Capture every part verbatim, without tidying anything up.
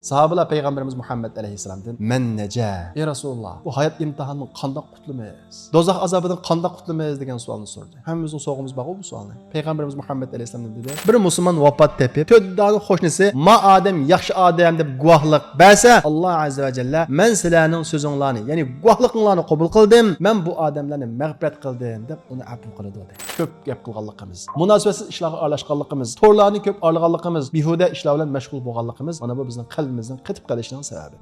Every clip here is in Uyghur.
ساھابىلار پەيغەمبىرىمىز مۇھەممەد ئەلەيھىسسالامدىن، مەن نەجا، ئى رەسۇلاللا، بۇ ھايات ئىمتىھانىدىن قانداق قۇتۇلىمىز؟ دوزاخ ئازابىدىن قانداق قۇتۇلىمىز دېگەن سوئالنى سورىدى. ھەممىمىزنىڭ سوئالىمىز بارغۇ بۇ سوئالنى. پەيغەمبىرىمىز مۇھەممەد ئەلەيھىسسالام نېمە دېدى؟ بىر مۇسۇلمان ۋاپات تېپىپ، تۆت دانە قوشنىسى، ما ئادەم ياخشى ئادەم دەپ گۇۋاھلىق بەرسە، ئاللا ئەززە ۋە جەللە، مەن سىلەرنىڭ سۆزۈڭلارنى، يەنى گۇۋاھلىقىڭلارنى قوبۇل قىلدىم، مەن بۇ ئادەملەرنى مەغپىرەت قىلدىم دەپ ئۇنى ئەپۇ قىلىدۇ دېدى. كۆپ گەپ قىلغانلىقىمىز، مۇناسىۋەتسىز ئىشلارغا ئارىلاشقانلىقىمىز، تورلارنى كۆپ ئارىلىغانلىقىمىز، بىھۇدە ئىشلار بىلەن مەشغۇل بولغانلىقىمىز، مانا بۇ بىزنىڭ قەلبىمىزنىڭ قېتىپ قېلىشىنىڭ سەۋەبى.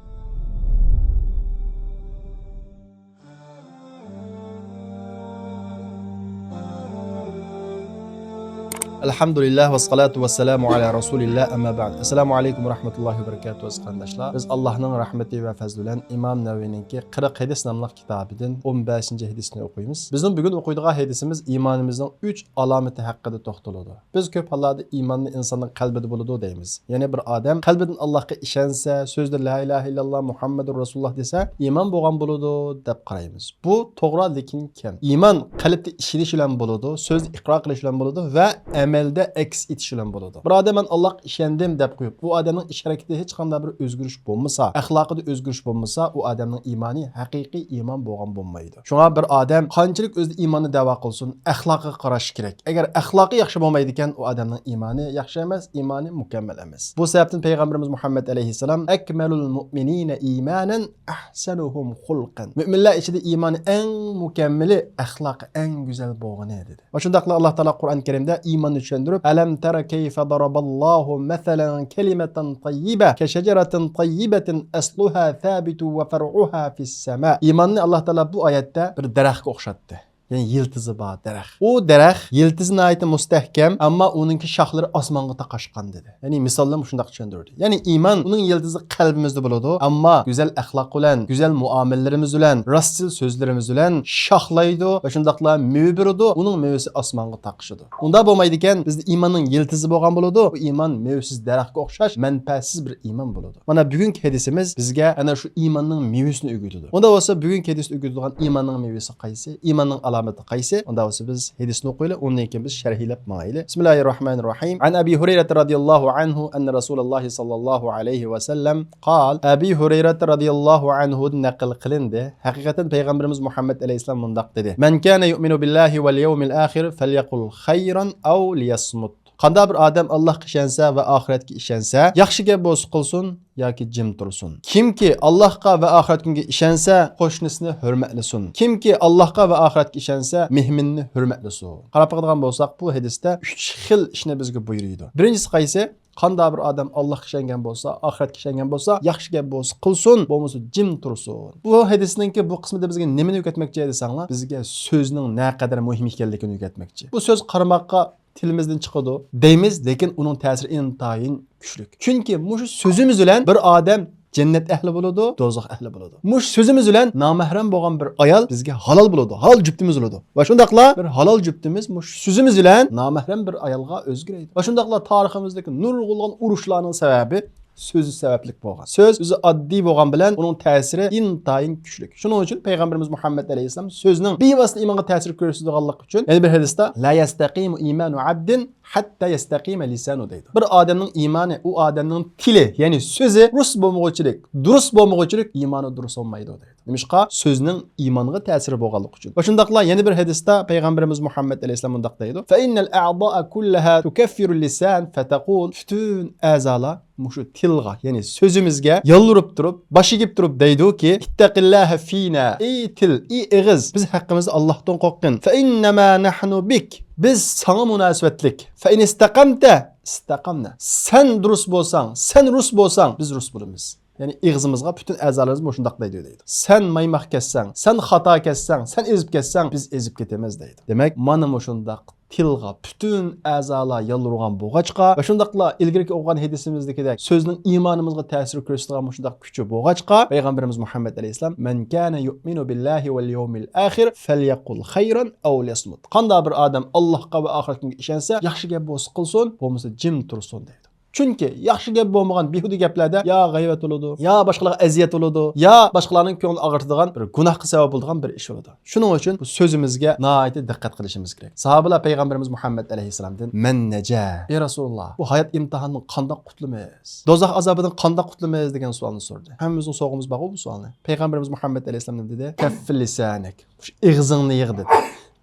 ئەلھەمدۇلىللاھ ۋەسسالاتۇ ۋەسسالامۇ ئەلا رەسۇلىللاھ، ئەمما بەئد. ئەسسالامۇ ئەلەيكۇم ۋەرەھمەتۇللاھى ۋەبەرىكاتۇھ، ئەزىز قېرىنداشلار. بىز ئاللاھنىڭ رەھمىتى ۋە پەزلى بىلەن ئىمام نەۋەۋىنىڭكى قىرىق ھەدىس ناملىق كىتابىدىن ئون بەشىنچى ھەدىسنى ئوقۇيمىز. بىزنىڭ بۈگۈن ئوقۇيدىغان ھەدىسىمىز ئىمانىمىزنىڭ ئۈچ ئالامىتى ھەققىدە توختىلىدۇ. بىز كۆپ ھاللاردا ئىماننى ئىنساننىڭ قەلبىدە بولىدۇ دەيمىز. يەنى بىر ئادەم قەلبىدىن ئاللاھقا ئىشەنسە، سۆزىدە لا ئىلاھە ئىللاللاھ مۇھەممەدۇر رەسۇلۇللاھ دېسە، ئىمان بولغان بولىدۇ دەپ قارايمىز. بۇ توغرا، لېكىن كەم. ئىمان قەلبتە ئىشىنىش بىلەن بولىدۇ، سۆزدە ئىقرار قىلىش بىلەن بولىدۇ ۋە ئەمەلدە ئەكس ئېتىش بىلەن بولىدۇ. بىر ئادەم مەن ئاللاھقا ئىشەندىم دەپ قويۇپ، ئۇ ئادەمنىڭ ئىش ھەرىكىتىدە ھېچقانداق بىر ئۆزگىرىش بولمىسا، ئەخلاقىدا ئۆزگىرىش بولمىسا، ئۇ ئادەمنىڭ ئىمانى ھەقىقىي ئىمان بولغان بولمايدۇ. شۇڭا بىر ئادەم قانچىلىك ئۆزىدە ئىماننى دەۋا قىلسۇن، ئەخلاقىغا قاراشى كېرەك. ئەگەر ئەخلاقى ياخشى بولمايدىكەن، ئۇ ئادەمنىڭ ئىمانى ياخشى ئەمەس، ئىمانى مۇكەممەل ئەمەس. بۇ سەۋەبتىن پەيغەمبىرىمىز مۇھەممەد ئەلەيھىسسالام، «ئەكمەلۇل مۇئمىنىنە ئىمانەن ئەھسەنۇھۇم خۇلقەن.» مۆمىنلەر ئىچىدە ئىمانى ئەڭ مۇكەممىلى، ئەخلاقى ئەڭ گۈزەل بولغىنى، دېدى. ۋە شۇنداقلا ئاللاھ تائالا قۇرئان كەرىمدە ئىماننى چۈشەندۈرۈپ، «ئەلەم تەرە كەيفە داراباللاھۇ مەسەلەن كەلىمەتەن تەييىبە كەشەجەرەتىن تەييىبەتىن ئەسلۇھا سابىتۇ ۋە فەرئۇھا فىسسەما.» ئىماننى ئاللاھ تائالا بۇ ئايەتتە بىر دەرەخكە ئوخشاتتى. يەنى يىلتىزى بار دەرەخ. ئۇ دەرەخ يىلتىزى ناھايىتى مۇستەھكەم، ئەمما ئۇنىڭكى شاخلىرى ئاسمانغا تاقاشقان، دېدى. يەنى مىسالنى مۇشۇنداق چۈشەندۈردى. يەنى ئىمان، ئۇنىڭ يىلتىزى قەلبىمىزدە بولىدۇ، ئەمما گۈزەل ئەخلاق بىلەن، گۈزەل مۇئامىلىلىرىمىز بىلەن، راستچىل سۆزلىرىمىز بىلەن شاخلايدۇ ۋە شۇنداقلا مېۋە بېرىدۇ، ئۇنىڭ مېۋىسى ئاسمانغا تاقىشىدۇ. ئۇنداق بولمايدىكەن، بىزدە ئىماننىڭ يىلتىزى بولغان بولىدۇ، بۇ ئىمان مېۋىسىز دەرەخكە ئوخشاش مەنپەئەتسىز بىر ئىمان بولىدۇ. مانا بۈگۈنكى ھەدىسىمىز بىزگە ئەنە شۇ ئىماننىڭ مېۋىسىنى ئۆگىتىدۇ. ئۇنداق بولسا بۈگۈنكى ھەدىستە ئۆگىتىدىغان ئىماننىڭ مېۋىسى قايسى؟ ئىماننىڭ ئالامىتى قايسى؟ ئۇنداق بولسا بىز ھەدىسنى ئوقۇيلى، ئۇندىن كېيىن بىز شەرھلەپ ماڭايلى. بىسمىللاھىر راھمانىر راھىم. عن أبي هريرة رضي الله عنه أن رسول الله صلى الله عليه وسلم قال. ئەبى ھۇرەيرە رەزىياللاھۇ ئەنھۇدىن نەقىل قىلىندى. ھەقىقەتەن پەيغەمبىرىمىز مۇھەممەد ئەلەيھىسسالام مۇنداق دېدى: من كان يؤمن بالله واليوم الآخر فليقل خيرا أو ليصمت. قانداق بىر ئادەم ئاللاھقا ئىشەنسە ۋە ئاخىرەتكە ئىشەنسە، ياخشى گەپ بولسا قىلسۇن ياكى جىم تۇرسۇن. كىمكى ئاللاھقا ۋە ئاخىرەت كۈنىگە ئىشەنسە، قوشنىسىنى ھۆرمەتلىسۇن. كىمكى ئاللاھقا ۋە ئاخىرەتكە ئىشەنسە، مېھمىنىنى ھۆرمەتلىسۇن. قاراپ باقىدىغان بولساق، بۇ ھەدىستە ئۈچ خىل ئىشنى بىزگە بۇيرۇيدۇ. بىرىنچىسى قايسى؟ قانداق بىر ئادەم ئاللاھقا ئىشەنگەن بولسا، ئاخىرەتكە ئىشەنگەن بولسا، ياخشى گەپ بولسا قىلسۇن، بولمىسا جىم تۇرسۇن. بۇ ھەدىسنىڭكى بۇ قىسمىدا بىزگە نېمىنى ئۆگەتمەكچى دېسەڭلار، بىزگە سۆزنىڭ نەقەدەر مۇھىم ئىكەنلىكىنى ئۆگەتمەكچى. بۇ سۆز قارىماققا تىلىمىزدىن چىقىدۇ دەيمىز، لېكىن ئۇنىڭ تەسىرى ئىنتايىن كۈچلۈك. چۈنكى مۇشۇ سۆزىمىز بىلەن بىر ئادەم جەننەت ئەھلى بولىدۇ، دوزاخ ئەھلى بولىدۇ. مۇشۇ سۆزىمىز بىلەن نامەھرەم بولغان بىر ئايال بىزگە ھالال بولىدۇ، ھالال جۈپتىمىز بولىدۇ. ۋە شۇنداقلا بىر ھالال جۈپتىمىز مۇشۇ سۆزىمىز بىلەن نامەھرەم بىر ئايالغا ئۆزگىرەيدۇ. ۋە شۇنداقلا تارىخىمىزدىكى نۇرغۇنلىغان ئۇرۇشلارنىڭ سەۋەبى سۆزى سەۋەبلىك بولغان. سۆز ئۆزى ئاددىي بولغان بىلەن ئۇنىڭ تەسىرى ئىنتايىن كۈچلۈك. شۇنىڭ ئۈچۈن پەيغەمبىرىمىز مۇھەممەد ئەلەيھىسسالام سۆزنىڭ بىۋاسىتە ئىمانغا تەسىر كۆرسىتىدىغانلىقى ئۈچۈن يەنە بىر ھەدىستە، لا يستقيم إيمان عبد حتى يستقيم لسانه دەيدۇ. بىر ئادەمنىڭ ئىمانى، ئۇ ئادەمنىڭ تىلى، يەنى سۆزى رۇس بولمىغۇچىلىك، دۇرۇس بولمىغۇچىلىك ئىمانى دۇرۇس بولمايدۇ دەيدۇ. نېمىشقا؟ سۆزنىڭ ئىمانغا تەسىرى بولغانلىقى ئۈچۈن. ۋە شۇنداقلا يەنە بىر ھەدىستە پەيغەمبىرىمىز مۇھەممەد ئەلەيھىسسالام مۇنداق دەيدۇ: فإن الأعضاء كلها تكفر اللسان فتقول. پۈتۈن ئەزالار مۇشۇ تىلغا، يەنى سۆزىمىزگە يالۋۇرۇپ تۇرۇپ، باش ئېگىپ تۇرۇپ دەيدۇكى، اتق الله فينا، ئى تىل، ئى ئېغىز، بىز ھەققىمىزدە ئاللاھتىن قورققىن. فإنما نحن بك، بىز ساڭا مۇناسىۋەتلىك. فإن استقمت استقمنا، سەن دۇرۇس بولساڭ، سەن رۇس بولساڭ، بىز رۇس بولىمىز. يەنى ئېغىزىمىزغا پۈتۈن ئەزالىرىمىز مۇشۇنداق دەيدۇ دەيدۇ. سەن مايماق كەتسەڭ، سەن خاتا كەتسەڭ، سەن ئېزىپ كەتسەڭ، بىز ئېزىپ كېتىمىز دەيدۇ. دېمەك، مانا مۇشۇنداق تىلغا پۈتۈن ئەزالار يالۋۇرغان بولغاچقا ۋە شۇنداقلا ئىلگىرىكى ئوقۇغان ھەدىسىمىزدىكىدەك سۆزنىڭ ئىمانىمىزغا تەسىر كۆرسىتىدىغان مۇشۇنداق كۈچى بولغاچقا، پەيغەمبىرىمىز مۇھەممەد ئەلەيھىسسالام، من كان يؤمن بالله واليوم الآخر فليقل خيرا أو ليصمت. قانداق بىر ئادەم ئاللاھقا ۋە ئاخىرەت كۈنىگە ئىشەنسە، ياخشى گەپ بولسا قىلسۇن، بولمىسا جىم تۇرسۇن دەيدۇ. چۈنكى ياخشى گەپ بولمىغان بىھۇدە گەپلەردە يا غەيۋەت بولىدۇ، يا باشقىلارغا ئەزىيەت بولىدۇ، يا باشقىلارنىڭ كۆڭلىنى ئاغرىتىدىغان بىر گۇناھقا سەۋەب بولىدىغان بىر ئىش بولىدۇ. شۇنىڭ ئۈچۈن بۇ سۆزىمىزگە ناھايىتى دىققەت قىلىشىمىز كېرەك. ساھابىلار پەيغەمبىرىمىز مۇھەممەد ئەلەيھىسسالامدىن، مەن نەجا، ئى رەسۇلاللا، بۇ ھايات ئىمتىھانىدىن قانداق قۇتۇلىمىز؟ دوزاخ ئازابىدىن قانداق قۇتۇلىمىز؟ دېگەن سوئالنى سورىدى. ھەممىمىزنىڭ سورىغۇمىز بارغۇ بۇ سوئالنى. پەيغەمبىرىمىز مۇھەممەد ئەلەيھىسسالام نېمە دېدى؟ كەففى لىسانەك. شۇ ئېغىزىڭنى يىغ دېدى.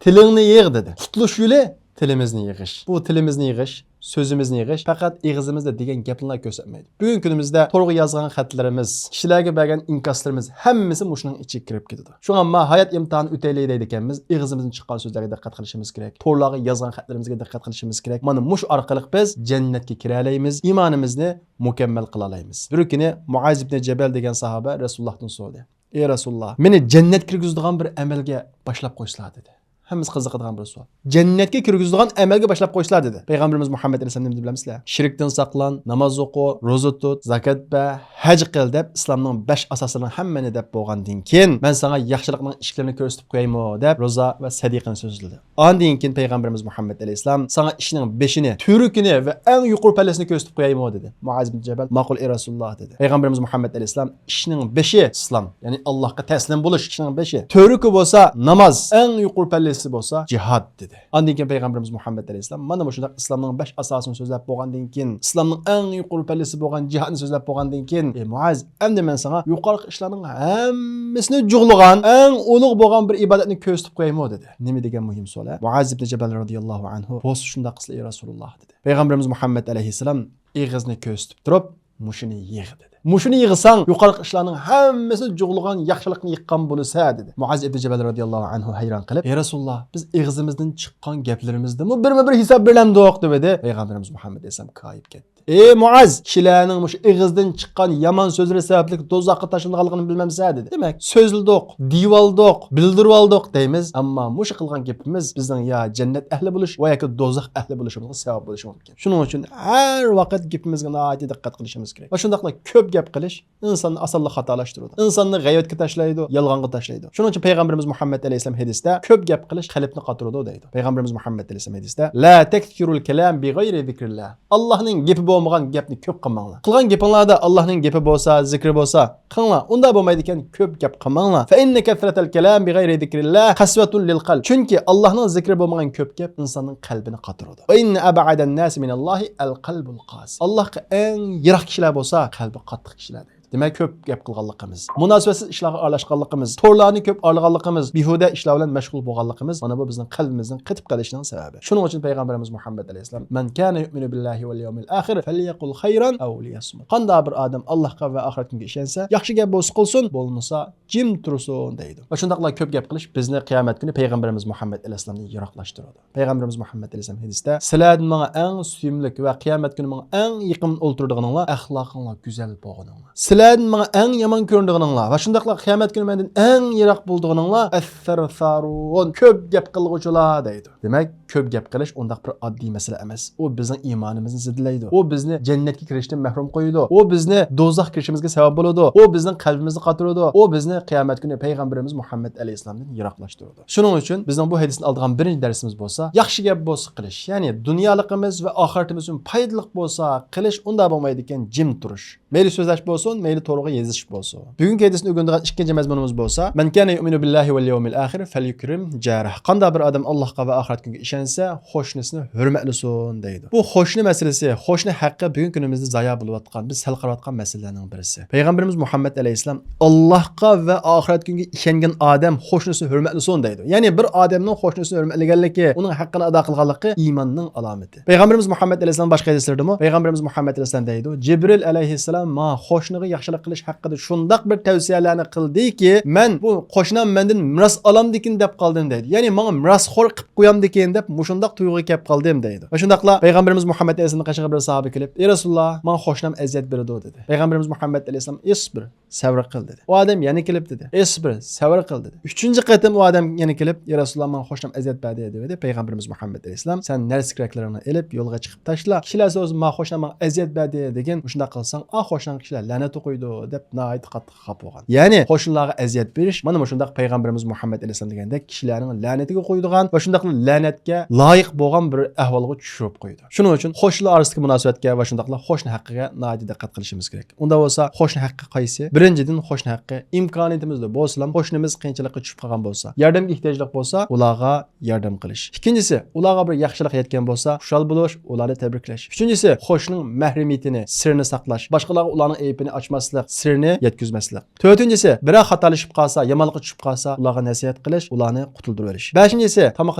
تىلىڭنى يىغ دېدى. قۇتۇلۇش يولى تىلىمىزنى يىغىش. بۇ تىلىمىزنى يىغىش، سۆزىمىزنى يىغىش، پەقەت ئېغىزىمىزدا دېگەن گەپنىلا كۆرسەتمەيدۇ. بۈگۈنكى كۈنىمىزدە تورغا يازغان خەتلىرىمىز، كىشىلەرگە بەرگەن ئىنكاسلىرىمىز ھەممىسى مۇشۇنىڭ ئىچىگە كىرىپ كېتىدۇ. شۇڭا ما ھايات ئىمتىھانى ئۆتەيلى دەيدىكەنمىز، ئېغىزىمىزدىن چىققان سۆزلەرگە دىققەت قىلىشىمىز كېرەك. تورلارغا يازغان خەتلىرىمىزگە دىققەت قىلىشىمىز كېرەك. مانا مۇشۇ ئارقىلىق بىز جەننەتكە كىرەلەيمىز، ئىمانىمىزنى مۇكەممەل قىلالايمىز. بىر كۈنى مۇئاز ئىبنى جەبەل دېگەن ساھابە رەسۇلۇللاھتىن سورىدى. ئى رەسۇلۇللا، مېنى جەننەتكە كىرگۈزىدىغان بىر ئەمەلگە باشلاپ قويسىلا، دېدى. ھەممىسى قىزىقىدىغان بىر سوئال. جەننەتكە كىرگۈزىدىغان ئەمەلگە باشلاپ قويسىلا، دېدى. پەيغەمبىرىمىز مۇھەممەد ئەلەيھىسسالام نېمە دېدى بىلەمسىلەر؟ شىركتىن ساقلان، ناماز ئوقۇ، روزا تۇت، زاكات بەر، ھەج قىل دەپ ئىسلامنىڭ بەش ئاساسلىرىنىڭ ھەممىنى دەپ بولغاندىن كېيىن، مەن ساڭا ياخشىلىقنىڭ ئىشىكلىرىنى كۆرسىتىپ قويايمۇ؟ دەپ روزا ۋە سەدىقىنى سۆزلىدى. ئاندىن كېيىن پەيغەمبىرىمىز مۇھەممەد ئەلەيھىسسالام، ساڭا ئىشنىڭ بېشىنى، تۈۋرۈكىنى ۋە ئەڭ يۇقىرى پەللىسىنى كۆرسىتىپ قويايمۇ؟ دېدى. مۇئاز ئىبن جەبەل، ماقۇل ئى رەسۇلۇللاھ، دېدى. پەيغەمبىرىمىز مۇھەممەد ئەلەيھىسسالام، ئىشنىڭ بېشى ئىسلام، يەنى ئاللاھقا تەسلىم بولۇش ئىشنىڭ بېشى. تۈۋرۈكى بولسا ناماز، ئەڭ يۇقىرى پەللىسى بولسا جىھاد، دېدى. ئاندىن كېيىن پەيغەمبىرىمىز مۇھەممەد ئەلەيھىسسالام مانا مۇشۇنداق ئىسلامنىڭ بەش ئاساسىنى سۆزلەپ بولغاندىن كېيىن، ئىسلامنىڭ ئەڭ يۇقىرى پەللىسى بولغان جىھادنى سۆزلەپ بولغاندىن كېيىن، ئى مۇئاز، ئەمدى مەن ساڭا يۇقىرىقى ئىشلارنىڭ ھەممىسىنى جۇغلىغان ئەڭ ئۇلۇغ بولغان بىر ئىبادەتنى كۆرسىتىپ قويايمۇ؟ دېدى. نېمە دېگەن مۇھىم سوئال، ھە؟ مۇئاز ئىبنى جەبەل رەزىياللاھۇ ئەنھۇ، بولسا شۇنداق قىلسىلا ئى رەسۇلۇللاھ، دېدى. پەيغەمبىرىمىز مۇھەممەد ئەلەيھىسسالام ئېغىزنى كۆرسىتىپ تۇرۇپ، مۇشۇنى يىغ، دېدى. مۇشۇنى يىغساڭ، يۇقىرىقى ئىشلارنىڭ ھەممىسىنى جۇغلىغان ياخشىلىقنى يىغقان بولىسەن، دېدى. مۇئاز ئىبنى جەبەل رەزىياللاھۇ ئەنھۇ ھەيران قېلىپ، ئى رەسۇلۇللاھ، بىز ئېغىزىمىزدىن چىققان گەپلىرىمىزدىنمۇ بىرمۇ بىر ھېساب بېرىلەمدۇق؟ دېدى. پەيغەمبىرىمىز مۇھەممەد ئەلەيھىسسالام كايىپ كەتتى. ئى مۇئاز، كىشىلەرنىڭ مۇشۇ ئېغىزدىن چىققان يامان سۆزلىرى سەۋەبلىك دوزاخقا تاشلىنىدىغانلىقىنى بىلمەمسەن؟ دېدى. دېمەك، سۆزلىدۇق، دېۋالدۇق، بىلدۈرۈۋالدۇق دەيمىز، ئەمما مۇشۇ قىلغان گېپىمىز بىزنىڭ يا جەننەت ئەھلى بولۇش ۋە ياكى دوزاخ ئەھلى بولۇشىمىزغا سەۋەب بولۇشى مۇمكىن. شۇنىڭ ئۈچۈن ھەر ۋاقىت گېپىمىزگە ناھايىتى دىققەت قىلىشىمىز كېرەك. ۋە شۇنداقلا كۆپ گەپ قىلىش ئىنساننى ئاسانلا خاتالاشتۇرىدۇ. ئىنساننى غەيۋەتكە تاشلايدۇ، يالغانغا تاشلايدۇ. شۇنىڭ ئۈچۈن پەيغەمبىرىمىز مۇھەممەد ئەلەيھىسسالام ھەدىستە، كۆپ گەپ قىلىش قەلبنى قاتۇرىدۇ دەيدۇ. پەيغەمبىرىمىز مۇھەممەد ئەلەيھىسسالام ھەدىستە، لا تكثروا الكلام بغير ذكر الله. ئاللاھنىڭ گېپى بولمىغان گەپنى كۆپ قىلماڭلار. قىلغان گېپىڭلاردا ئاللاھنىڭ گېپى بولسا، زىكرى بولسا، قىلىڭلار. ئۇنداق بولمايدىكەن، كۆپ گەپ قىلماڭلار. فإن كثرة الكلام بغير ذكر الله قسوة للقلب. چۈنكى ئاللاھنىڭ زىكرى بولمىغان كۆپ گەپ ئىنساننىڭ قەلبىنى قاتۇرىدۇ. وإن أبعد الناس من الله القلب القاسي. ئاللاھقا ئەڭ يىراق كىشىلەر بولسا، قەلبى قاتتىق كىشىلەر. دېمەك، كۆپ گەپ قىلغانلىقىمىز، مۇناسىۋەتسىز ئىشلارغا ئارىلاشقانلىقىمىز، تورلارنى كۆپ ئارىلىغانلىقىمىز، بىھۇدە ئىشلار بىلەن مەشغۇل بولغانلىقىمىز، مانا بۇ بىزنىڭ قەلبىمىزنىڭ قېتىپ قېلىشىنىڭ سەۋەبى. شۇنىڭ ئۈچۈن پەيغەمبىرىمىز مۇھەممەد ئەلەيھىسسالام، من كان يؤمن بالله واليوم الآخر فليقل خيرا أو ليصمت. قانداق بىر ئادەم ئاللاھقا ۋە ئاخىرەت كۈنىگە ئىشەنسە، ياخشى گەپ بولسا قىلسۇن، بولمىسا جىم تۇرسۇن، دەيدۇ. ۋە شۇنداقلا كۆپ گەپ قىلىش بىزنى قىيامەت كۈنى پەيغەمبىرىمىز مۇھەممەد ئەلەيھىسسالامدىن يىراقلاشتۇرىدۇ. پەيغەمبىرىمىز مۇھەممەد ئەلەيھىسسالام ھەدىستە، سىلەردىن ماڭا ئەڭ سۆيۈملۈك ۋە قىيامەت كۈنى ماڭا ئەڭ يېقىن ئولتۇرىدىغىنىڭلار ئەخلاقىڭلار گۈزەل بولغىنىڭلار. سىلەردىن ماڭا ئەڭ يامان كۆرۈنىدىغىنىڭلار ۋە شۇنداقلا قىيامەت كۈنى مەندىن ئەڭ يىراق بولىدىغىنىڭلار ئەسسەرسارۇن، كۆپ گەپ قىلغۇچىلار، دەيدۇ. دېمەك، كۆپ گەپ قىلىش ئۇنداق بىر ئاددىي مەسىلە ئەمەس. ئۇ بىزنىڭ ئىمانىمىزنى زېدىلەيدۇ. ئۇ بىزنى جەننەتكە كىرىشتىن مەھرۇم قويىدۇ. ئۇ بىزنى دوزاخ كىرىشىمىزگە سەۋەب بولىدۇ. ئۇ بىزنىڭ قەلبىمىزنى قاتۇرىدۇ. ئۇ بىزنى قىيامەت كۈنى پەيغەمبىرىمىز مۇھەممەد ئەلەيھىسسالامدىن يىراقلاشتۇرىدۇ. شۇنىڭ ئۈچۈن بىزنىڭ بۇ ھەدىستىن ئالىدىغان بىرىنچى دەرسىمىز بولسا، ياخشى گەپ بولسا قىلىش، يەنى دۇنيالىقىمىز ۋە ئاخىرىتىمىز ئۈچۈن پايدىلىق بولسا قىلىش، ئۇنداق بولمايدىكەن جىم تۇرۇش. مەيلى سۆزلەش بولسۇن، مەيلى تورغا يېزىش بولسۇن. بۈگۈنكى ھەدىستىن ئۆگىنىدىغان ئىككىنچى مەزمۇنىمىز بولسا، من كان يؤمن بالله واليوم الآخر فليكرم جاره. قانداق بىر ئادەم ئاللاھقا ۋە ئاخىرەت كۈنىگە ئىشەنسە، قوشنىسىنى ھۆرمەتلىسۇن، دەيدۇ. بۇ قوشنا مەسىلىسى، قوشنا ھەققى بۈگۈنكى كۈنىمىزدە زايا بولۇۋاتقان، بىز سەل قاراۋاتقان مەسىلىلەرنىڭ بىرسى. پەيغەمبىرىمىز مۇھەممەد ئەلەيھىسسالام، ئاللاھقا ۋە ئاخىرەت كۈنىگە ئىشەنگەن ئادەم قوشنىسىنى ھۆرمەتلىسۇن، دەيدۇ. يەنى بىر ئادەمنىڭ قوشنىسىنى ھۆرمەتلىگەنلىكى، ئۇنىڭ ھەققىنى ئادا قىلغانلىقى ئىماننىڭ ئالامىتى. پەيغەمبىرىمىز مۇھەممەد ئەلەيھىسسالام باشقا ھەدىسلىرىدىمۇ، پەيغەمبىرىمىز مۇھەممەد ئەلەيھىسسالام دەيدۇ، جىبرىل ئەلەيھىسسالام ماڭا قوشنىغا ياخشىلىق قىلىش ھەققىدە شۇنداق بىر تەۋسىيەلەرنى قىلدىكى، مەن بۇ قوشنام مەندىن مىراس ئالامدىكىن دەپ قالدىم، دەيدۇ. يەنى ماڭا مىراسخور قىلىپ قويامدىكىن دەپ مۇشۇنداق تۇيغۇغا كەپ قالدىم، دەيدۇ. ۋە شۇنداقلا پەيغەمبىرىمىز مۇھەممەد ئەلەيھىسسالامنىڭ قېشىغا بىر ساھابە كېلىپ، ئى رەسۇلاللا، ماڭا قوشنام ئەزىيەت بېرىدۇ، دېدى. پەيغەمبىرىمىز مۇھەممەد ئەلەيھىسسالام، ئىسبىر، سەۋر قىل، دېدى. ئۇ ئادەم يەنە كېلىپ دېدى، ئىسبىر، سەۋر قىل، دېدى. ئۈچىنچى قېتىم ئۇ ئادەم يەنە كېلىپ، يا رەسۇلاللا، ماڭا قوشنام ئەزىيەت بەردى، دېدى. پەيغەمبىرىمىز مۇھەممەد ئەلەيھىسسالام، سەن نەرسە-كېرەكلىرىڭنى ئېلىپ، يولغا چىقىپ تاشلا. كىشىلەر سورىسا، ما قوشنام ماڭا ئەزىيەت بەردى، دېگىن. مۇشۇنداق قىلساڭ، ئا قوشناڭغا كىشىلەر لەنەت ئوقۇيدۇ دەپ ناھايىتى قاتتىق خاپا بولغان. يەنى قوشنىلارغا ئەزىيەت بېرىش مانا مۇشۇنداق پەيغەمبىرىمىز مۇھەممەد ئەلەيھىسسالام دېگەندەك كىشىلەرنىڭ لەنىتىگە قويىدىغان ۋە شۇنداقلا لەنەتكە لايىق بولغان بىر ئەھۋالغا چۈشۈرۈپ قويىدۇ. شۇنىڭ ئۈچۈن قوشنىلار ئارىسىدىكى مۇناسىۋەتكە ۋە شۇنداقلا قوشنا ھەققىگە ناھايىتى دىققەت قىلىشىمىز كېرەك. ئۇنداق بولسا قوشنا ھەققى قايسى؟ بىرىنچىدىن، قوشنا ھەققى. ئىمكانىيىتىمىزدە بولسىلا قوشنىمىز قىيىنچىلىققا چۈشۈپ قالغان بولسا، ياردەمگە ئېھتىياجلىق بولسا، ئۇلارغا ياردەم قىلىش. ئىككىنچىسى، ئۇلارغا بىر ياخشىلىق يەتكەن بولسا، خۇشال بولۇش، ئۇلارنى تەبرىكلەش. ئۈچىنچىسى، قوشنىنىڭ مەھرىمىيىتىنى، سىرىنى ساقلاش، باشقىلارغا ئۇلارنىڭ ئەيىبىنى ئاچماسلىق، سىرىنى يەتكۈزمەسلىك. تۆتىنچىسى، بىرەر خاتالىشىپ قالسا، يامانلىققا چۈشۈپ قالسا، ئۇلارغا نەسىھەت قىلىش، ئۇلارنى قۇتۇلدۇرۇۋېلىش. بەشىنچىسى، تاماق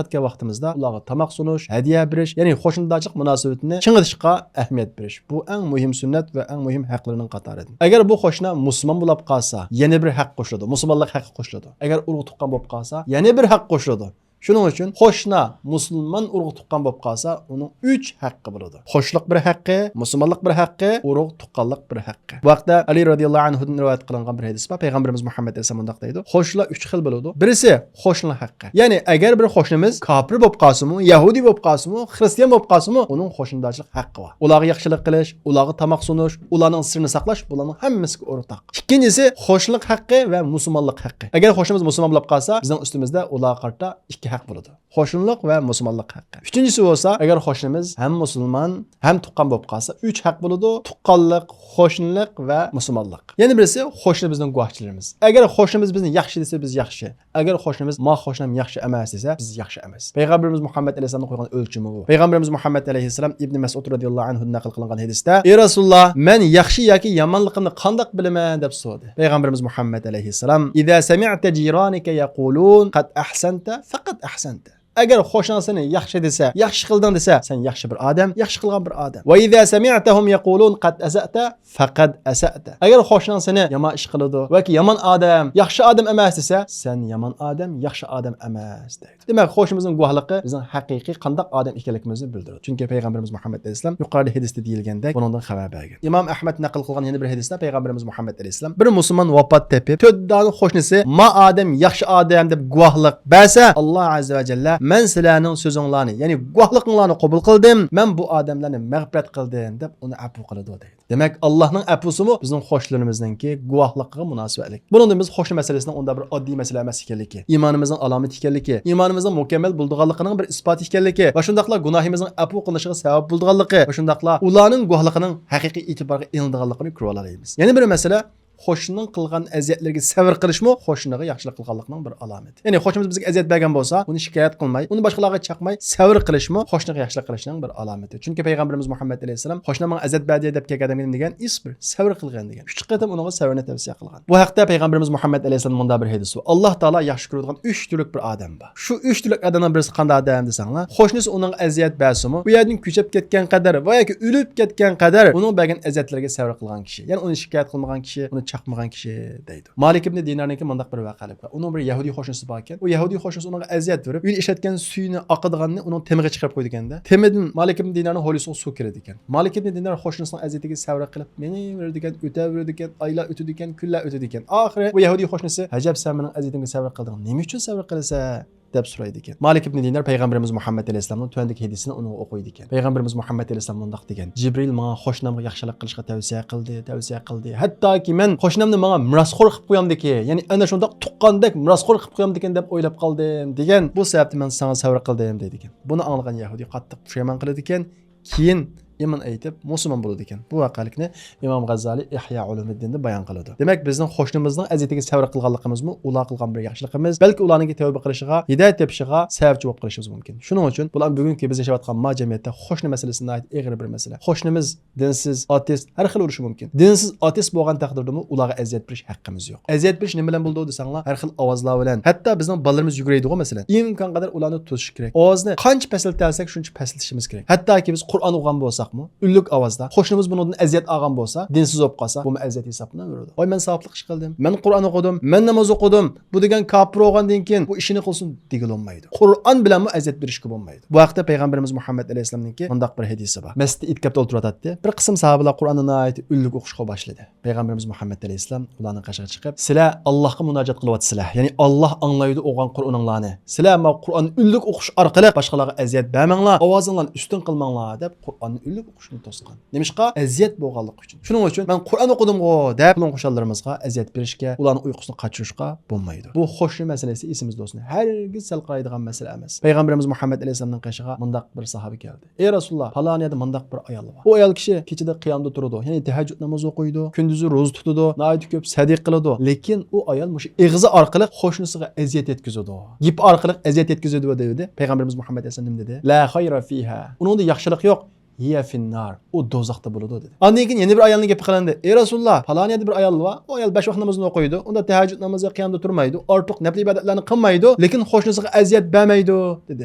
ئەتكەن ۋاقتىمىزدا ئۇلارغا تاماق سۇنۇش، ھەدىيە بېرىش، يەنى قوشنىدارچىلىق مۇناسىۋىتىنى چىڭىتىشقا ئەھمىيەت بېرىش. بۇ ئەڭ مۇھىم سۈننەت ۋە ئەڭ مۇھىم ھەقلىرىنىڭ قاتارىدىن. ئەگەر بۇ قوشنا مۇسۇلمان بولاپ قالسا، يەنە بىر ھەق قوشۇلىدۇ، مۇسۇلمانلىق ھەققى قوشۇلىدۇ. ئەگەر ئۇرۇق تۇغقان بولۇپ قالسا، يەنە بىر ھەق قوشۇلىدۇ. شۇنىڭ ئۈچۈن قوشنا مۇسۇلمان ئۇرۇق تۇغقان بولۇپ قالسا، ئۇنىڭ ئۈچ ھەققى بولىدۇ. قوشنىلىق بىر ھەققى، مۇسۇلمانلىق بىر ھەققى، ئۇرۇق تۇغقانلىق بىر ھەققى. بۇ ھەقتە ئەلى رازىياللاھۇ ئەنھۇدىن رىۋايەت قىلىنغان بىر ھەدىس بار. پەيغەمبىرىمىز مۇھەممەد ئەلەيھىسسالام مۇنداق دەيدۇ: قوشنىلار ئۈچ خىل بولىدۇ. بىرسى قوشنىلىق ھەققى. يەنى ئەگەر بىر قوشنىمىز كاپىر بولۇپ قالسىمۇ، يەھۇدىي بولۇپ قالسىمۇ، خرىستىيان بولۇپ قالسىمۇ، ئۇنىڭ قوشنىدارچىلىق ھەققى بار. ئۇلارغا ياخشىلىق قىلىش، ئۇلارغا تاماق سۇنۇش، ئۇلارنىڭ سىرىنى ساقلاش، بۇلارنىڭ ھەممىسىگە ئورتاق. ئىككىنچىسى قوشنىلىق ھەققى ۋە مۇسۇلمانلىق ھەققى. ئەگەر قوشنىمىز مۇسۇلمان بولۇپ قالسا، بىزنىڭ ئۈستىمىزدە ئۇلارغا قارىتا ئىككى ھەق بولىدۇ. قوشنىلىق ۋە مۇسۇلمانلىق ھەققى. ئۈچىنچىسى بولسا، ئەگەر قوشنىمىز ھەم مۇسۇلمان، ھەم تۇغقان بولۇپ قالسا، ئۈچ ھەق بولىدۇ. تۇغقانلىق، قوشنىلىق ۋە مۇسۇلمانلىق. يەنە بىرسى قوشنا بىزنىڭ گۇۋاھچىلىرىمىز. ئەگەر قوشنىمىز بىزنى ياخشى دېسە، بىز ياخشى. ئەگەر قوشنىمىز ما قوشنام ياخشى ئەمەس دېسە، بىز ياخشى ئەمەس. پەيغەمبىرىمىز مۇھەممەد ئەلەيھىسسالامنىڭ قويغان ئۆلچىمى بۇ. پەيغەمبىرىمىز مۇھەممەد ئەلەيھىسسالام ئىبنى مەسئۇد رازىياللاھۇ ئەنھۇدىن نەقىل قىلىنغان ھەدىستە: ئى رەسۇلاللا، مەن ياخشى ياكى يامانلىقىمنى قانداق بىلىمەن؟ دەپ سورىدى. پەيغەمبىرىمىز مۇھەممەد ئەلەيھىسسالام: ئىزا سەمىئتە جىرانىكە يەقۇلۇن قەد ئەھسەنتە فەقەد ئەھسەنتە. ئەگەر قوشناڭ سېنى ياخشى دېسە، ياخشى قىلدىڭ دېسە، سەن ياخشى بىر ئادەم، ياخشى قىلغان بىر ئادەم. ۋە ئىزا سەمىئتەھۇم يەقۇلۇن قەد ئەسەئتە فەقەد ئەسەئتە. ئەگەر قوشناڭ سېنى يامان ئىش قىلىدۇ ياكى يامان ئادەم، ياخشى ئادەم ئەمەس دېسە، سەن يامان ئادەم، ياخشى ئادەم ئەمەس دەيدۇ. دېمەك، قوشنىمىزنىڭ گۇۋاھلىقى بىزنىڭ ھەقىقىي قانداق ئادەم ئىكەنلىكىمىزنى بىلدۈرىدۇ. چۈنكى پەيغەمبىرىمىز مۇھەممەد ئەلەيھىسسالام يۇقىرىدا ھەدىستە دېيىلگەندەك بۇنىڭدىن خەۋەر بەرگەن. ئىمام ئەھمەد نەقىل قىلغان يەنە بىر ھەدىستە پەيغەمبىرىمىز مۇھەممەد ئەلەيھىسسالام: بىر مۇسۇلمان ۋاپات تېپىپ، تۆت دانە قوشنىسى ما ئادەم ياخشى ئادەم دەپ گۇۋاھلىق بەرسە، ئاللا ئەززە ۋە جەللە: مەن سىلەرنىڭ سۆزۈڭلارنى، يەنى گۇۋاھلىقىڭلارنى قوبۇل قىلدىم، مەن بۇ ئادەملەرنى مەغپىرەت قىلدىم دەپ ئۇنى ئەپۇ قىلىدۇ دەيدۇ. دېمەك، ئاللانىڭ ئەپۇسىمۇ بىزنىڭ قوشنىلىرىمىزنىڭكى گۇۋاھلىقىغا مۇناسىۋەتلىك. بۇنىڭدىن بىز قوشنا مەسىلىسىنىڭ ئۇنداق بىر ئاددىي مەسىلە ئەمەس ئىكەنلىكى، ئىمانىمىزنىڭ ئالامىتى ئىكەنلىكى، ئىمانىمىزنىڭ مۇكەممەل بولىدىغانلىقىنىڭ بىر ئىسپاتى ئىكەنلىكى ۋە شۇنداقلا گۇناھىمىزنىڭ ئەپۇ قىلىنىشىغا سەۋەب بولىدىغانلىقى ۋە شۇنداقلا ئۇلارنىڭ گۇۋاھلىقىنىڭ ھەقىقىي ئېتىبارغا ئېلىنىدىغانلىقىنى كۆرۈۋالالايمىز. يەنە بىر مەسىلە، قوشنىنىڭ قىلغان ئەزىيەتلىرىگە سەۋر قىلىشمۇ قوشنىغا ياخشىلىق قىلغانلىقنىڭ بىر ئالامىتى. يەنى قوشنىمىز بىزگە ئەزىيەت بەرگەن بولسا، ئۇنى شىكايەت قىلماي، ئۇنى باشقىلارغا چاقماي، سەۋر قىلىشمۇ قوشنىغا ياخشىلىق قىلىشنىڭ بىر ئالامىتى. چۈنكى پەيغەمبىرىمىز مۇھەممەد ئەلەيھىسسالام: قوشنام ماڭا ئەزىيەت بەردى دەپ كەلگەن ئادەمگە نېمە دېگەن؟ ئىسبىر، سەۋر قىلغىن دېگەن. ئۈچ قېتىم ئۇنىڭغا سەۋرنى تەۋسىيە قىلغان. بۇ ھەقتە پەيغەمبىرىمىز مۇھەممەد ئەلەيھىسسالام مۇنداق بىر ھەدىسى بار: ئاللا تائالا ياخشى كۆرىدىغان ئۈچ تۈرلۈك بىر ئادەم بار. شۇ ئۈچ تۈرلۈك ئادەمنىڭ بىرسى قانداق ئادەم دېسەڭلار، قوشنىسى ئۇنىڭغا ئەزىيەت بەرسىمۇ، ئۇ يەردىن كۆچۈپ كەتكەن قەدەر ۋە ياكى ئۆلۈپ كەتكەن قەدەر ئۇنىڭ بەرگەن ئەزىيەتلىرىگە سەۋر قىلغان كىشى، يەنى ئۇنى شىكايەت قىلمىغان كىشى، ئۇنى چاقمىغان كىشى دەيدۇ. مالىك ئىبنى دىنارنىڭكى مۇنداق بىر ۋەقەلىكى بار. ئۇنىڭ بىر يەھۇدىي قوشنىسى باركەن. ئۇ يەھۇدىي قوشنىسى ئۇنىڭغا ئەزىيەت بېرىپ، ئۆيدە ئىشلەتكەن سۈيىنى ئاقىدىغاننى ئۇنىڭ تېمىغا چىقىرىپ قويىدىكەن-دە. تېمىدىن مالىك ئىبنى دىنارنىڭ ھويلىسىغا سۇ كىرىدىكەن. مالىك ئىبنى دىنار قوشنىسىنىڭ ئەزىيىتىگە سەۋر قىلىپ، مېڭىۋېرىدىكەن، ئۆتەۋېرىدىكەن، ئايلار ئۆتىدىكەن، كۈنلەر ئۆتىدىكەن. ئاخىرى بۇ يەھۇدىي قوشنىسى: ئەجەب، سەن مېنىڭ ئەزىيىتىمگە سەۋر قىلدىڭ، نېمە ئۈچۈن سەۋر قىلىسەن؟ دەپ سورايدىكەن. مالىك ئىبنى دىنار پەيغەمبىرىمىز مۇھەممەد ئەلەيھىسسالامنىڭ تۆۋەندىكى ھەدىسىنى ئۇنىڭغا ئوقۇيدىكەن. پەيغەمبىرىمىز مۇھەممەد ئەلەيھىسسالام مۇنداق دېگەن: جىبرىل ماڭا قوشنامغا ياخشىلىق قىلىشقا تەۋسىيە قىلدى، تەۋسىيە قىلدى. ھەتتاكى مەن قوشنامنى ماڭا مىراسخور قىلىپ قويامدىكى، يەنى ئەنە شۇنداق تۇغقاندەك مىراسخور قىلىپ قويامدىكىن دەپ ئويلاپ قالدىم دېگەن. بۇ سەۋەبتىن مەن ساڭا سەۋر قىلدىم دەيدىكەن. بۇنى ئاڭلىغان يەھۇدىي قاتتىق پۇشايمان قىلىدىكەن. كېيىن ئىمان ئېيتىپ مۇسۇلمان بولىدىكەن. بۇ ۋەقەلىكنى ئىمام غەززالى ئىھيا ئۇلۇمىددىندا بايان قىلىدۇ. دېمەك، بىزنىڭ قوشنىمىزنىڭ ئەزىيىتىگە سەۋر قىلغانلىقىمىزمۇ ئۇلار قىلغان بىر ياخشىلىقىمىز، بەلكى ئۇلارنىڭكى تەۋبە قىلىشىغا، ھىدايەت تېپىشىغا سەۋەبچى بولۇپ قېلىشىمىز مۇمكىن. شۇنىڭ ئۈچۈن بۇلار بۈگۈنكى بىز ياشاۋاتقان ما جەمئىيەتتە قوشنا مەسىلىسى ناھايىتى ئېغىر بىر مەسىلە. قوشنىمىز دىنسىز، ئاتېست، ھەر خىل بولۇشى مۇمكىن. دىنسىز، ئاتېست بولغان تەقدىردىمۇ ئۇلارغا ئەزىيەت بېرىش ھەققىمىز يوق. ئەزىيەت بېرىش نېمە بىلەن بولىدۇ دېسەڭلار، ھەر خىل ئاۋازلار بىلەن. ھەتتا بىزنىڭ بالىلىرىمىز يۈگۈرەيدىغۇ، مەسىلەن، ئىمكان قەدەر ئۇلارنى توسۇش كېرەك. ئاۋازنى قانچە پەسىلدىتەلىسەك، شۇنچە پەسىلدىتىشىمىز كېرەك. ھەتتاكى بىز قۇرئان ئوقۇغان بولساقمۇ، ئۈنلۈك ئاۋازدا، قوشنىمىز بۇنىڭدىن ئەزىيەت ئالغان بولسا، دىنسىز بولۇپ قالسا، بۇمۇ ئەزىيەت ھېسابلىنىۋېرىدۇ. ۋاي، مەن ساۋابلىق ئىش قىلدىم، مەن قۇرئان ئوقۇدۇم، مەن ناماز ئوقۇدۇم، بۇ دېگەن كاپىر بولغاندىن كېيىن بۇ ئىشىنى قىلسۇن دېگىلى بولمايدۇ. قۇرئان بىلەنمۇ ئەزىيەت بېرىشكە بولمايدۇ. بۇ ھەقتە پەيغەمبىرىمىز مۇھەممەد ئەلەيھىسسالامنىڭكى مۇنداق بىر ھەدىسى بار. مەسچىتتە ئېتىكاپتا ئولتۇرۇۋاتاتتى. بىر قىسىم ساھابىلار قۇرئاننى ناھايىتى ئۈنلۈك ئوقۇشقا باشلىدى. پەيغەمبىرىمىز مۇھەممەد ئەلەيھىسسالام ئۇلارنىڭ قېشىغا چىقىپ، سىلەر ئاللاھقا مۇناجات قىلىۋاتىسىلەر، يەنى ئاللاھ ئاڭلايدۇ ئوقۇغان قۇرئىنىڭلارنى. سىلەر ماۋۇ قۇرئاننى ئۈنلۈك ئوقۇش ئارقىلىق باشقىلارغا ئەزىيەت بەرمەڭلار، ئاۋازىڭلارنى ئۈستۈن قىلماڭلار دەپ قۇرئاننى ئۈنلۈك ئوقۇشنى توسقان. نېمىشقا؟ ئەزىيەت بولغانلىقى ئۈچۈن. شۇنىڭ ئۈچۈن مەن قۇرئان ئوقۇدۇمغۇ دەپ، قۇلۇڭ قوشنىلىرىمىزغا ئەزىيەت بېرىشكە، ئۇلارنىڭ ئۇيقۇسىنى قاچۇرۇشقا بولمايدۇ. بۇ قوشنا مەسىلىسى ئېسىمىزدە بولسۇن. ھەرگىز سەل قارايدىغان مەسىلە ئەمەس. پەيغەمبىرىمىز مۇھەممەد ئەلەيھىسسالامنىڭ قېشىغا مۇنداق بىر ساھابە كەلدى. ئەي رەسۇلاللا، پالان يەردە مۇنداق بىر ئايال بار. ئۇ ئايال كىشى كېچىدە قىيامدا تۇرىدۇ، يەنى تەھەججۇد نامىزى ئوقۇيدۇ، كۈندۈزى روزا تۇتىدۇ، ناھايىتى كۆپ سەدىقە قىلىدۇ. لېكىن ئۇ ئايال مۇشۇ ئېغىزى ئارقىلىق قوشنىسىغا ئەزىيەت يەتكۈزىدۇ. گېپى ئارقىلىق ئەزىيەت يەتكۈزىدۇ دېدى. پەيغەمبىرىمىز مۇھەممەد ئەلەيھىسسالام نېمە دېدى؟ لا خەيرە فىھا. ئۇنىڭدا ياخشىلىق يوق. ھىيە فىننار. ئۇ دوزاختا بولىدۇ دېدى. ئاندىن كېيىن يەنە بىر ئايالنىڭ گېپى قىلىندى. ئەي رەسۇلاللا، پالان يەردە بىر ئايال بار. ئۇ ئايال بەش ۋاق نامىزىنى ئوقۇيدۇ. ئۇندا تەھەججۇد نامىزى، قىيامدا تۇرمايدۇ. ئارتۇق نەپلى ئىبادەتلەرنى قىلمايدۇ. لېكىن قوشنىسىغا ئەزىيەت بەرمەيدۇ دېدى.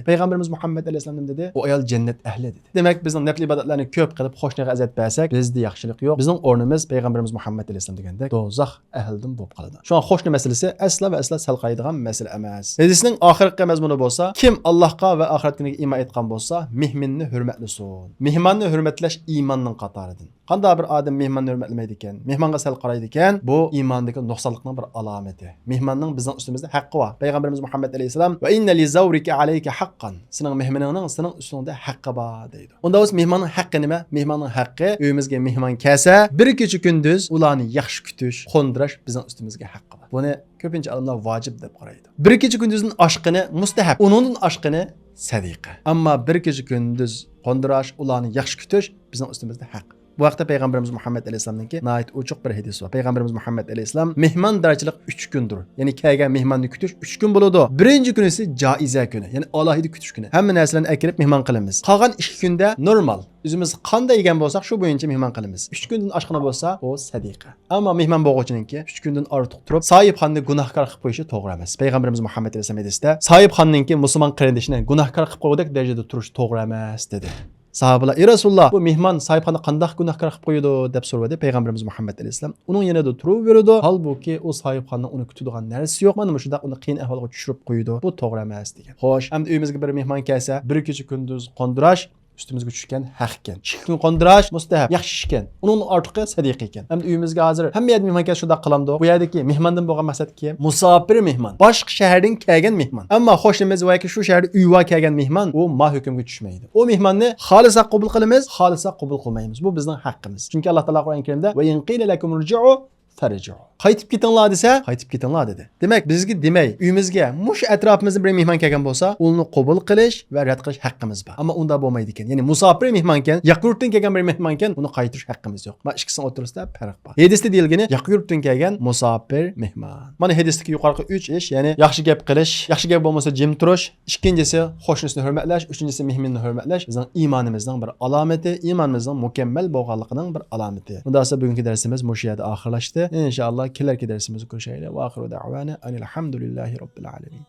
پەيغەمبىرىمىز مۇھەممەد ئەلەيھىسسالام نېمە دېدى؟ ئۇ ئايال جەننەت ئەھلى دېدى. دېمەك، بىزنىڭ نەپلى ئىبادەتلەرنى كۆپ قىلىپ، قوشنىغا ئەزىيەت بەرسەك، بىزدە ياخشىلىق يوق. بىزنىڭ ئورنىمىز پەيغەمبىرىمىز مۇھەممەد ئەلەيھىسسالام دېگەندەك دوزاخ ئەھلىدىن بولۇپ قالىدۇ. شۇڭا قوشنا مەسىلىسى ئەسلا ۋە ئەسلا سەل قارايدىغان مەسىلە ئەمەس. ھەدىسنىڭ ئاخىرقى مەزمۇنى بولسا، كىم ئاللاھقا ۋە ئاخىرەت كۈنىگە ئىمان ئېيتقان بولسا، مېھمىنىنى ھۆرمەتلىسۇن. مېھماننى ھۆرمەتلەش ئىماننىڭ قاتارىدىن. قانداق بىر ئادەم مېھماننى ھۆرمەتلىمەيدىكەن، مېھمانغا سەل قارايدىكەن، بۇ ئىماندىكى نۇقسانلىقنىڭ بىر ئالامىتى. مېھماننىڭ بىزنىڭ ئۈستىمىزدە ھەققى بار. پەيغەمبىرىمىز مۇھەممەد ئەلەيھىسسالام، ۋە ئىننە لىزەۋرىكە ئەلەيكە ھەققەن. سېنىڭ مېھمىنىڭنىڭ سېنىڭ ئۈستۈڭدە ھەققى بار دەيدۇ. ئۇندا بولسا مېھماننىڭ ھەققى نېمە؟ مېھماننىڭ ھەققى ئۆيىمىزگە مېھمان كەلسە، بىر كېچە كۈندۈز ئۇلارنى ياخشى كۈتۈش، قوندۇراش بىزنىڭ ئۈستىمىزگە ھەققى بار. بۇنى كۆپىنچە ئالىملار ۋاجىپ دەپ قارايدۇ. بىر كېچە كۈندۈزدىن ئاشقىنى مۇستەھەب، ئۇنىڭدىن ئاشقىنى سەدىقە. ئەمما بىر كېچە كۈندۈز قوندۇراش، ئۇلارنى ياخشى كۈتۈش بىزنىڭ ئۈستىمىزدە ھەق. بۇ ھەقتە پەيغەمبىرىمىز مۇھەممەد ئەلەيھىسسالامنىڭكى ناھايىتى ئوچۇق بىر ھەدىسى بار. پەيغەمبىرىمىز مۇھەممەد ئەلەيھىسسالام، مېھماندارچىلىق ئۈچ كۈندۇر. يەنى كەلگەن مېھماننى كۈتۈش ئۈچ كۈن بولىدۇ. بىرىنچى كۈنىسى جائىزە كۈنى، يەنى ئالاھىدە كۈتۈش كۈنى. ھەممە نەرسىلەرنى ئەكىرىپ مېھمان قىلىمىز. قالغان ئىككى كۈندە نورمال. ئۆزىمىز قانداق يېگەن بولساق، شۇ بويىچە مېھمان قىلىمىز. ئۈچ كۈندىن ئاشقىنى بولسا، ئۇ سەدىقە. ئەمما مېھمان بولغۇچىنىڭكى ئۈچ كۈندىن ئارتۇق تۇرۇپ، ساھىبخانىنى گۇناھكار قىلىپ قويۇشى توغرا ئەمەس. پەيغەمبىرىمىز مۇھەممەد ئەلەيھىسسالام ھەدىستە، ساھىبخانىنىڭكى مۇسۇلمان قېرىندىشىنى گۇناھكار قىلىپ قويغۇدەك دەرىجىدە تۇرۇشى توغرا ئەمەس، دېدى. ساھابىلار، ئەي رەسۇلاللا، بۇ مېھمان ساھىبخانىنى قانداق گۇناھكار قىلىپ قويىدۇ؟ دەپ سورىدى. پەيغەمبىرىمىز مۇھەممەد ئەلەيھىسسالام، ئۇنىڭ يېنىدا تۇرۇۋېرىدۇ، ھالبۇكى، ئۇ ساھىبخانىنىڭ ئۇنى كۈتىدىغان نەرسىسى يوق، مانا مۇشۇنداق ئۇنى قىيىن ئەھۋالغا چۈشۈرۈپ قويىدۇ، بۇ توغرا ئەمەس، دېگەن. خوش، ئەمدى ئۆيىمىزگە بىر مېھمان كەلسە، بىر كېچە كۈندۈز قوندۇراش، ئۈستىمىزگە چۈشكەن ھەق ئىكەن. ئىككى كۈن قوندۇراش مۇستەھەب، ياخشى ئىش ئىكەن. ئۇنىڭدىن ئارتۇقى سەدىقە ئىكەن. ئەمدى ئۆيىمىزگە ھازىر ھەممە يەردە مېھمان كەلسە شۇنداق قىلامدۇق؟ بۇ يەردىكى مېھماندىن بولغان مەقسەت كىم؟ مۇساپىر مېھمان. باشقا شەھەردىن كەلگەن مېھمان. ئەمما قوشنىمىز ۋە ياكى شۇ شەھەردە ئۆيى بار كەلگەن مېھمان، ئۇ ما ھۆكۈمگە چۈشمەيدۇ. ئۇ مېھماننى خالىساق قوبۇل قىلىمىز، خالىساق قوبۇل قىلمايمىز. بۇ بىزنىڭ ھەققىمىز. چۈنكى ئاللا تائالا قۇرئان كەرىمدە، ۋە ئىن قىلە لەكۇم ئىرجىئۇ فارجىئۇ. قايتىپ كېتىڭلار دېسە، قايتىپ كېتىڭلار دېدى. دېمەك، بىزگە دېمەي، ئۆيىمىزگە مۇشۇ ئەتراپىمىزدىن بىر مېھمان كەلگەن بولسا، ئۇنى قوبۇل قىلىش ۋە رەت قىلىش ھەققىمىز بار. ئەمما ئۇنداق بولمايدىكەن. يەنى مۇساپىر مېھمانكەن، ياقا يۇرتتىن كەلگەن بىر مېھمانكەن، ئۇنى قايتۇرۇش ھەققىمىز يوق. مانا ئىككىسىنىڭ ئوتتۇرىسىدا پەرق بار. ھەدىستە دېيىلگىنى ياقا يۇرتتىن كەلگەن مۇساپىر مېھمان. مانا ھەدىستىكى يۇقىرىقى ئۈچ ئىش، يەنى ياخشى گەپ قىلىش، ياخشى گەپ بولمىسا جىم تۇرۇش، ئىككىنچىسى، قوشنىسىنى ھۆرمەتلەش، ئۈچىنچىسى، مېھمىنىنى ھۆرمەتلەش بىزنىڭ ئىمانىمىزنىڭ بىر ئالامىتى، ئىمانىمىزنىڭ مۇكەممەل بولغانلىقىنىڭ بىر ئالامىتى. ئۇنداق بولسا بۈگۈنكى دەرسىمىز مۇشۇ يەردە ئاخىرلاشتى. ئىنشائاللا، كېلەركى دەرسىمىزدە كۆرۈشەيلى. ۋە ئاخىرۇ دەئۋانا ئەنىل ھەمدۇلىللاھى رەببىل ئالەمىن.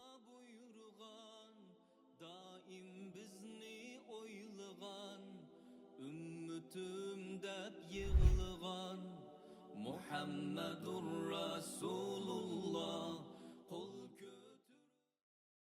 دائىم بىزنى ئويلىغان، ئۈممىتىم دەپ يىغلىغان مۇھەممەدۇر رەسۇلۇللا.